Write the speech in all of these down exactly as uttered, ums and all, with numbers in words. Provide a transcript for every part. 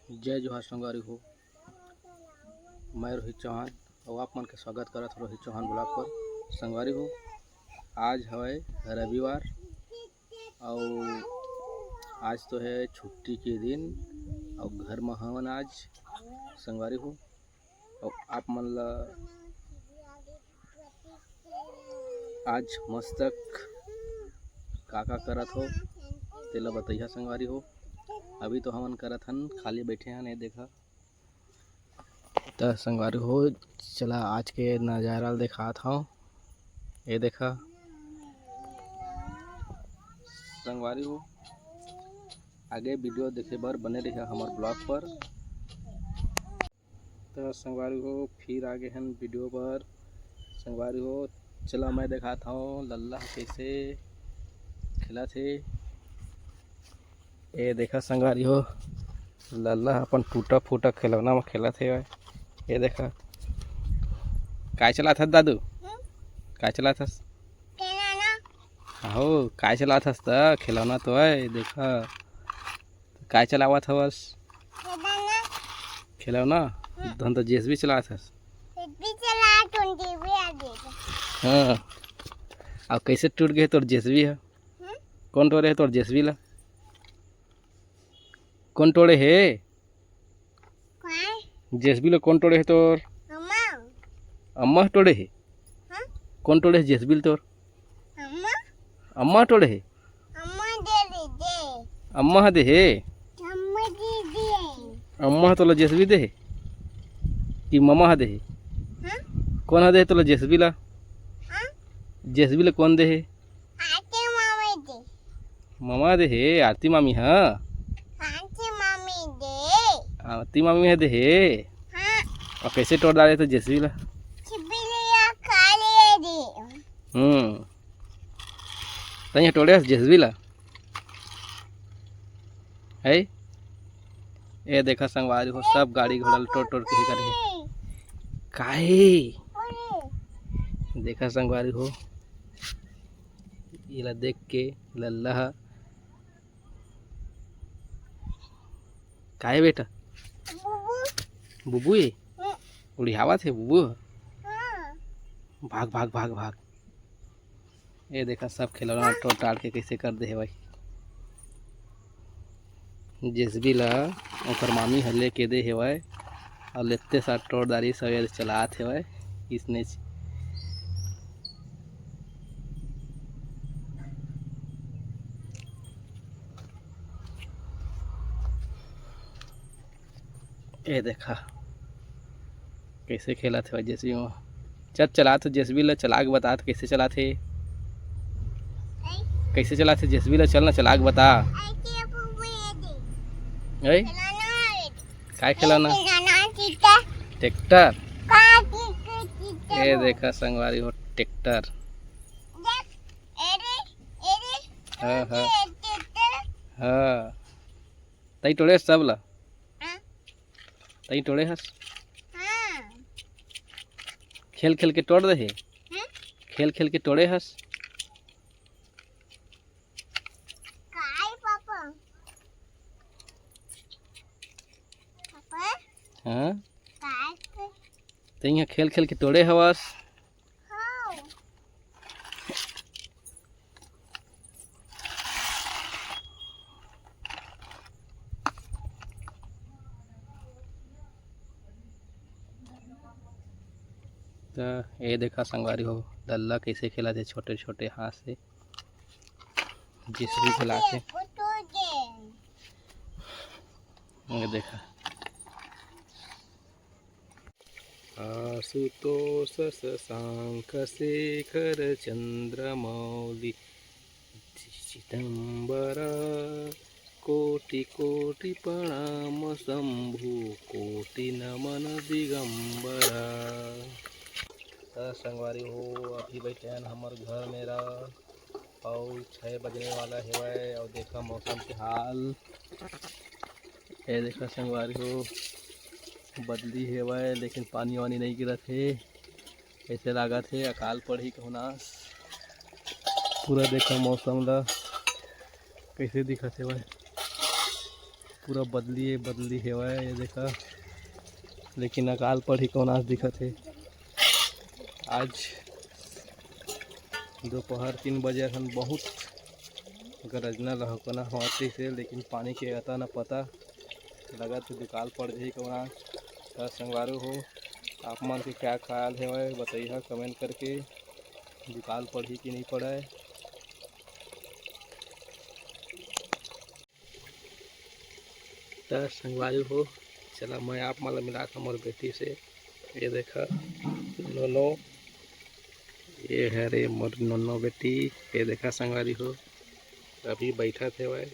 जय जोहार संगवारी हो, मैं रोहित चौहान अउ आप मन के स्वागत करत हो रोहित चौहान ब्लॉग पर। संगवारी हो, आज हवय रविवार अउ आज तो है छुट्टी के दिन अउ घर म हवन आज संगवारी हो। अउ आप मन ला आज मस्तक का का करत हो तेला बतैहा संगवारी हो। अभी तो हमन करत हन, खाली बैठे हन। ये देखा त संगवारी हो, चला आज के नजारा ल देखात हव। ये देखा संगवारी हो, आगे वीडियो देखे बर बने रहिहा हमर ब्लॉग पर। त संगवारी हो, फिर आगे हन वीडियो बर। संगवारी हो, चला मैं देखात हव लल्ला ह कइसे खेलत हे। ए देखा संगवारी हो, लल्ला ह अपन टूटा फूटा खिलौना म खेलत हे। ए देखा, काय चलात हस दादू? काय चलात हस? खिलौना। आहो, काय चलात हस त? खिलौना तो है, देखा। काय चलावत हवस? खिलौना। खिलौना? हम्म। धन तो जेसीबी चलात हस। जेसीबी चलात हूँ, जेसीबी आ गई। हाँ। अब कैसे टूट गए तोर जेसीबी है? हम्म? कौन टोड़े है तोर जेसीबी ला? कौन टोड़े है? काय? जेसीबी ला कौन टोड़े है तोर? अम्मा। अम्मा टोड़े है? हाँ? कौन टोड़े है जेसीबी ला तोर? अम्मा। अम्मा टोड़े हे? अम्मा दे दे दे। अम्मा ह दे हे? अम्मा दे दे। अम्मा ह तोला जेसीबी दे हे? कि ममा ह दे हे? हाँ? कौन ह दे हे तोला जेसीबी ला? हाँ? जेसीबी ला कौन दे हे? आरती मामी दे। ममा दे हे, आरती मामी ह? आरती मामी दे। आरती मामी ह दे हे? हाँ। अउ कैसे टोड़ डारे तो जेसीबी ला? छिपी लिया खा लिए दे। हम्म। तइया टोड़े हस जेसीबी ला? है? ए देखा संगवारी हो, सब गाड़ी घोड़ा ल टोड़ टोड़ के हे करे हे। काहे? देखा संगवारी हो, एला देख के लल्ला ह। काहे बेटा? बुबू। बुबू ए? हम्म। उड़ियावत हे बुबू? हाँ। भाग, भाग, भाग, भाग। ए देखा सब खिलौना टोड़ टाड़ के कैसे कर दे हेवय। जेसीबी ला ओकर मामी ह लेके दे हेवय अउ लेते साथ टोड़ डारी सवेर चलात हेवय। इसने च- ए देखा कैसे खेलत हे जेसीबी म। चल चलात जेसीबी ला, चला के बतात कैसे चलात हे। कैसे चलात हे जेसीबी ला, चल ना चला के बता। ऐ? काय खिलौना? ट्रैक्टर। ए देखा संगवारी हो ट्रैक्टर। हाँ, हाँ। हाँ। तई टोड़े सब ला। हाँ। तई टोड़े हस। हाँ। खेल खेल के टोड़ दे हे। हाँ? खेल खेल के टोड़े हस। काय पापा? पापा? हाँ? काय के? तई इहाँ खेल खेल के टोड़े हवस। हाँ। त ए देखा संगवारी हो, लल्ला कइसे खेलत हे छोटे-छोटे हाथ से, जेसीबी चला के। ये देखा। आशुतोष शशांक शेखर चंद्रमौली चिदंबरा, कोटि कोटि प्रणाम शंभु, कोटि नमन दिगंबरा। त संगवारी हो, अभी बैठे हन हमर घर मेरा, अउ छः बजने वाला हेवय। अउ देखा मौसम के हाल, ये देखा संगवारी हो, बदली हेवय लेकिन पानी वानी नहीं गिरत हे। कइसे लागत हे, अकाल पड़ही कहूँ नास। पूरा देखा मौसम ला कइसे दिखत हेवय। पूरा बदली हे, बदली हेवय, ये देखा। लेकिन अकाल पड़ही कौन आज दिखत हे। आज दोपहर तीन बजे असन बहुत गरजना लहकना होत रहिसे, लेकिन पानी के अता न पता। लगत हे दुकाल पड़ जाही कौन आज। त संगवारी हो, आप मन के क्या ख्याल हेवय, बताइहा comment करके, दुकाल पड़ही कि नहीं पड़य। त संगवारी हो, चला मैं आप मन ला मिलात हूँ मोर बेटी से। ये देखा नोनो, ये हरे मोर नोनो बेटी। ये देखा संगवारी हो, अभी बैठत हेवय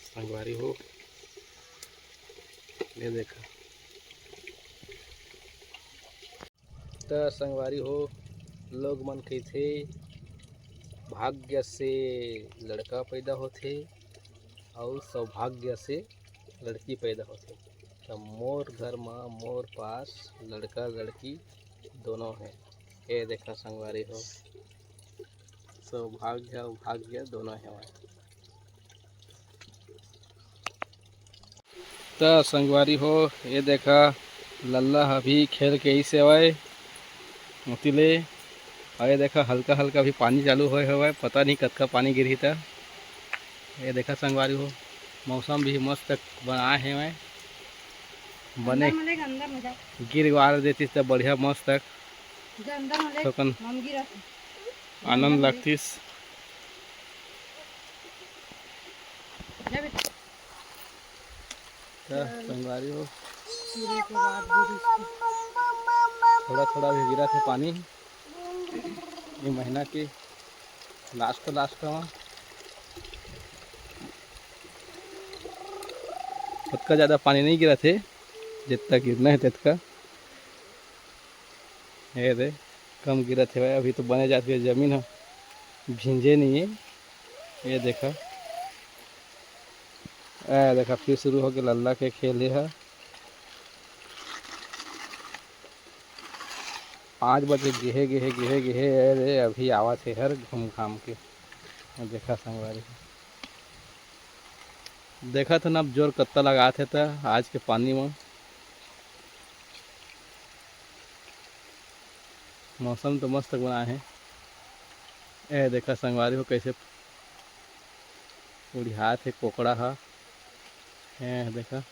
संगवारी हो, ये देखा। त संगवारी हो, लोग मन कहिथे, भाग्य से लड़का पैदा होथे अउ सौभाग्य से लड़की पैदा होथे। त मोर घर म मोर पास लड़का लड़की दोनों हे। ये देखा संगवारी हो, सौभाग्य अउ भाग्य दोनों हेवय। त संगवारी हो, ये देखा लल्ला ह अभी खेल के अइस हवय मोती ले। अउ ये देखा हल्का हल्का अभी पानी चालू होय हवय, पता नहीं कतका पानी गिरही। त ये देखा संगवारी हो, मौसम भी मस्त बनाए हेवय, बने अंदर में ले, अंदर में जा। गिरवार देतिस त बढ़िया मस्त जा अंदर में ले, थोकन मम गिरा। आनंद लगतिस। जा बेटा। त संगवारी हो, गिरे के बाद गिरिस। थोड़ा थोड़ा भी गिरत हे पानी ये महीना के last last म। ओतका ज़्यादा पानी नहीं गिरत हे, जितना गिरना हे तेतका। ये दे, कम गिरत हे भाई, अभी तो बने जात हे, जमीन ह भींजे नहीं है। ये देखा, ए देखा, फिर शुरू हो गया लल्ला के खेल। ये ह पाँच बजे गेहे गेहे गेहे गेहे, ए रे, अभी आवत हे हर घूम घाम के। ये देखा संगवारी, देखत हन अब जोर कत्ता लगात हे त आज के पानी म। मौसम तो मस्त बनाए हे। ए देखा संगवारी हो, कैसे उड़िहात हे कोकड़ा ह। ए देखा,